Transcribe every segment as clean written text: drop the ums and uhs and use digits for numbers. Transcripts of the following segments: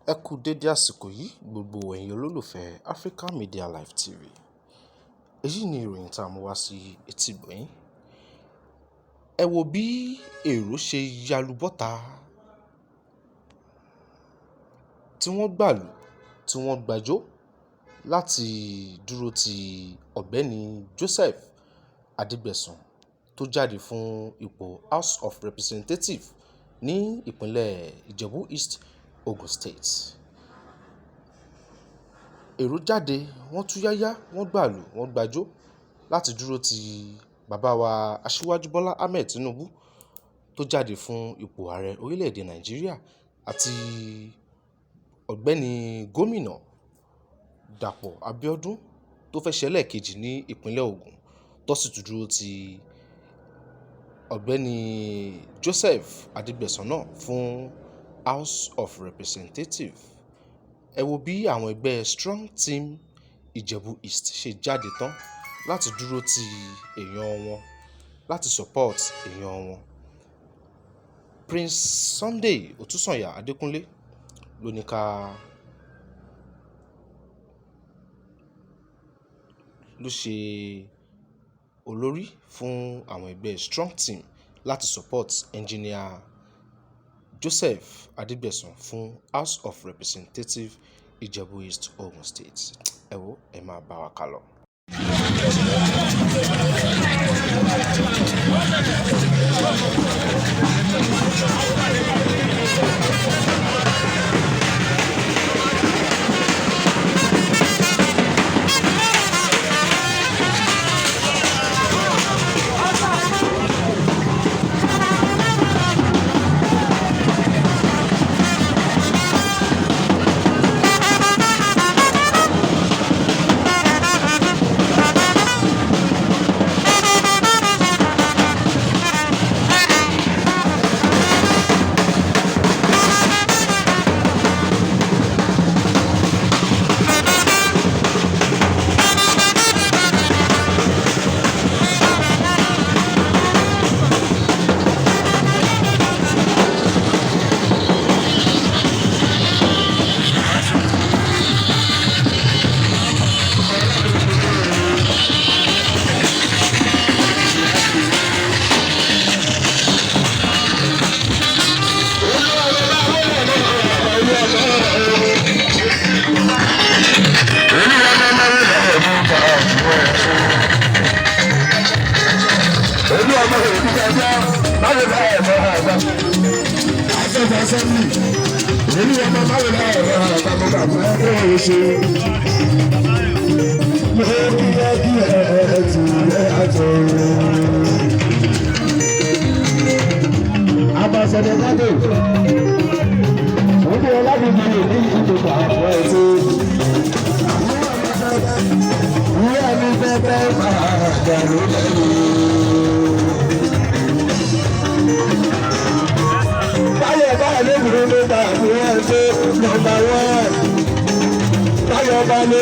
Ẹ kú dédé àsìkò yìí gbogbo ẹ̀yin olólùfẹ́ Africa Media Live TV. Èyí ni ìròyìn tá a mú wá sí etí ìgbọ̀nyín. Ẹ wo bí èrò ṣe yalù bọ́ta tí wọ́n gbàlù tí wọ́n gbàjọ láti dúró ti Ọ̀gbẹ́ni Joseph Adégbèsán tó jáde fún ipò House of Representatives ní ìpínlẹ̀ Ìjẹ̀bú East, Ogun State. Èrò jáde, wọ́n túyáyá, wọ́n gbàlù, wọ́n gbàjọ láti dúró ti bàbá wa Aṣíwájú Bọ́lá Ahmed Tinubu tó jáde fún ipò ààrẹ orílẹ̀-èdè Nàìjíríà àti Ọ̀gbẹ́ni Gómìnà Dàpọ̀ Abíọ́dún tó fẹ́ ṣẹlẹ́ẹ̀kejì ní ìpínlẹ̀ Ògùn, tó sì tún dúró ti Ọ̀gbẹ́ni Joseph Adégbèsán náà fún House of Representatives. Ẹ wo bí àwọn ẹgbẹ́ Strong Team Ìjẹ̀bú East ṣe jáde tán láti dúró ti èèyàn wọn, láti support èèyàn wọn. Prince Sunday Otusanya Adékúnlé ló ní ká ló ṣe olórí fún àwọn ẹgbẹ́ Strong Team láti support Engineer Joseph Adégbèsán fún House of Representatives, Ìjẹ̀bú East, Ogun State. Ẹ wo, ẹ máa bá wa kálọ. Ambassador Kado, Olú Ọlábìbí ní ìdìbò àwọn ẹ̀sìn. Ìyá mi fẹ́fẹ́ máa dàrú lẹ́nu. Báyọ̀ báyọ̀ lébùrú ló bá àwọn ẹ̀sìn nọ́mbà wọ́n. Báyọ̀ bá lé.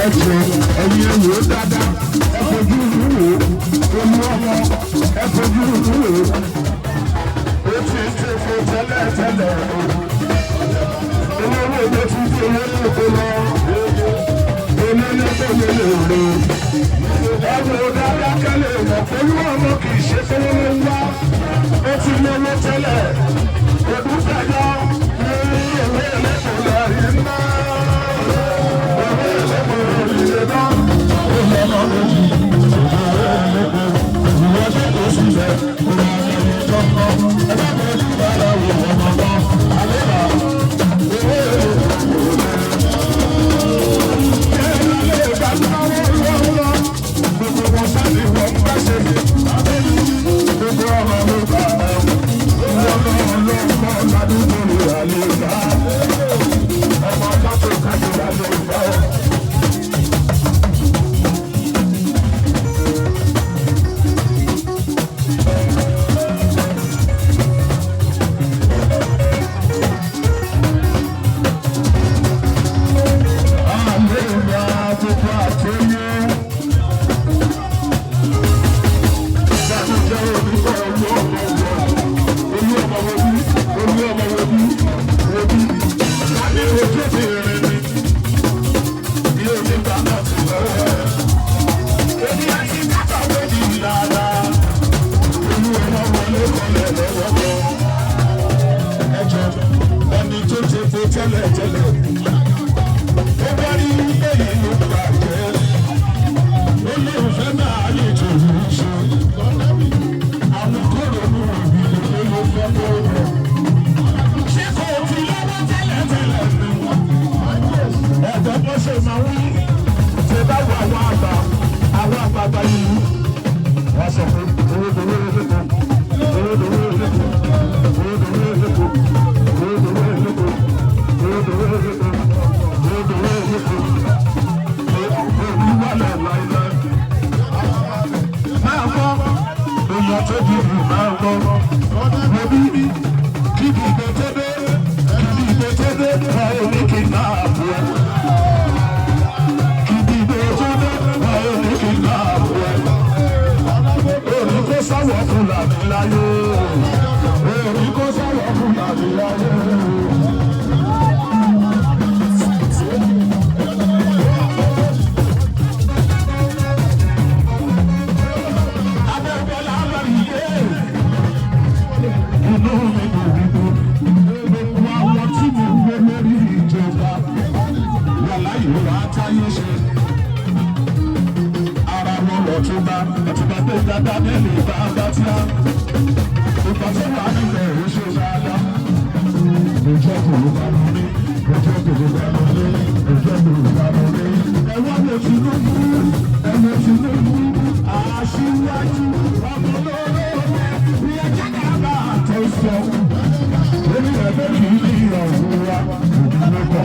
Ẹ jọ ẹ̀yin ẹ wò ó dáadáa, ẹ fojú inú wò ó, olú ọmọ ẹ fojú inú wò ó. Ó ti ń ṣe fún tẹ́lẹ̀ tẹ́lẹ̀ o. Olówó ló ti dé owó lóko lọ. Olólùfẹ́ mi lè rò. Ẹ wò ó dáadáa kẹ́lẹ́ mọ̀ pé olú ọmọ kì í ṣe fún owó wá. Ó ti lówó tẹ́lẹ̀. Òdúgbàjọ́ ní ìwé ẹlẹ́kọ̀ọ́ lẹ́yìn náà. Ìwé ẹlẹ́kọ̀ọ́ lẹ́yìn náà. Ó lọ́nà méjì. Ìwé ẹlẹ́kọ̀ọ́. Ìwé ẹlẹ́kọ̀ọ́ sílẹ̀. Ìwé ẹlẹ́kọ̀ọ́. Ẹ bá mi ní bàrà wò ọmọ náà. Àlẹ́ bá. Ìwé Ẹni tó ti fo tẹ́lẹ̀ tẹ́lẹ̀, ó bá rí èyí ló bàjẹ́. Ó lóun fẹ́ máa lè tòun ṣe. Àwọn kóró ní òbí ló ló fẹ́ kó rẹ̀. Ṣé kò fi lọ́wọ́ tẹ́lẹ̀ tẹ́lẹ̀ ni? Ẹ̀dọ́ bó ṣe máa wí. Ṣé bá wo àwọn àgbà, àwọn àgbààgbà yìí? Wọ́n sọ pé owó dòwó lóko, owó dòwó lóko, owó dòwó lóko, owó dòwó lóko, owó dòwó lóko, owó dòwó lóko. Olúwalẹ̀ láíláí. Máa gbọ́, èèyàn tó di ìlú máa gbọ́. Mo bí kíbi ìgbẹ́ tó dé, kíbi ìgbẹ́ tó dé, wọ́n ò ní kí n máa bù ẹ́. Kíbi ìgbẹ́ tó dé, wọ́n ò ní kí n máa bù ẹ́. Òní kó sáwọ̀ Fúlàní láyé. Òní kó sáwọ̀ Fúlàní láyé. Abẹ́bọ́lá lórí yé. Inú mi dùn wípé gbogbo àwọn tí mo gbé lórí ìjọba wà láyé wà á táyé ṣe. Ara wọn lọ tún bá ọtúnba tó dáadáa nílùú bá bá tí a. Ìgbà tó wà nílẹ̀ ò ṣe dáadáa. Ìjọ kò ló bá lọ rí. Ìjọ kò ló bá lọ rí. Ìjọ kò ló bá lọ rí. Ẹ wá wo Tinubu, ẹ wo Tinubu, aṣíwájú ọmọ lóore bí ẹjẹ́ náà bá tó sọ. Orí ẹgbẹ́ kìí ní ọ̀hún wa, òdìlé kọ̀.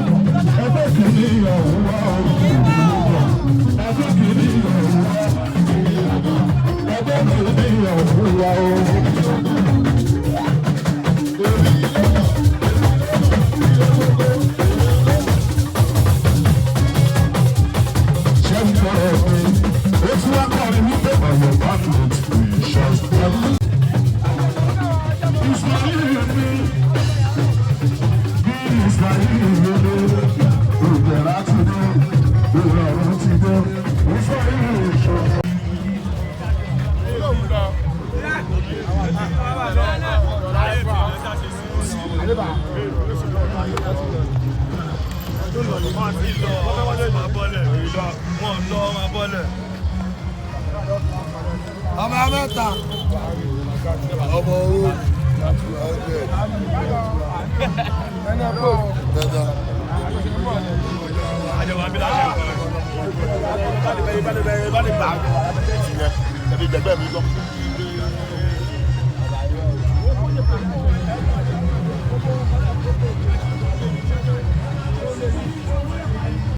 Ẹgbẹ́ kìí ní ọ̀hún wa, òdìlé kọ̀. Ẹgbẹ́ kìí ní ọ̀hún wa, ẹgbẹ́ kìí ní ọ̀hún wa o. Ṣé ń gbọ́dọ̀ pé ó tún wá kọrin wípé ọ̀rọ̀ bá mi ò ṣe Ismail mi, bí Ismail ló dé, ìbẹ̀rẹ̀ ti dé, ìrọ̀rùn ti dé, Ismail ṣe. Ọmọ mẹ́ta ọmọ owó dada.